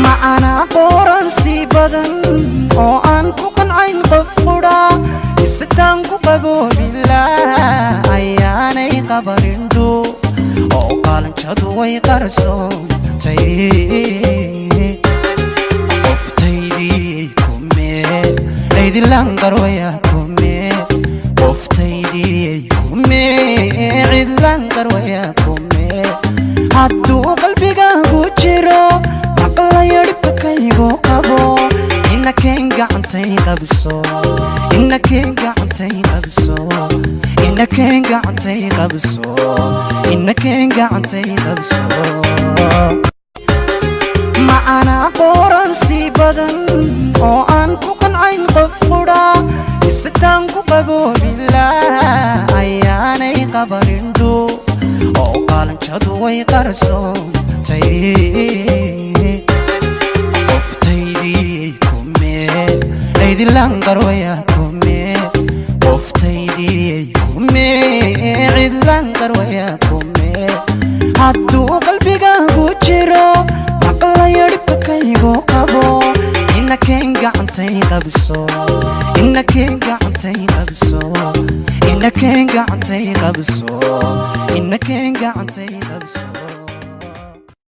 Macanaa qooransi badan oo aan ku qancayn qof qudha, isitaan ku qaboobila ayaanay qabanindhu oo qaalanjadu way qarsoontay. Qoftaydii kume, cidlan qarwaya kume. Qoftaydii kume, cidlan qarwaya kume. Hadduu qalbigaagu jiro maqlayo dhibkaygu qabo, inakeen gacantay qabso, inakeen gacantay qabso, inakeen gacantay qabso, inakeen gacantay qabso. Macanaa qooransi badan oo aan ku qancayn qof qudha, isitaan ku qaboobila ayaanay qabanindhu oo qaalanjadu way qarsoontay. Qoftaydii kume, cidlan qarwaya kume. Qoftaydii kume, cidlan qarwaya kume. Hadduu qalbigaagu jiro maqlayo dhibkaygu qabo, inakeen gacantay qabso, inakeen gacantay qabso, inakeen gacantay qabso, inakeen gacantay qabso.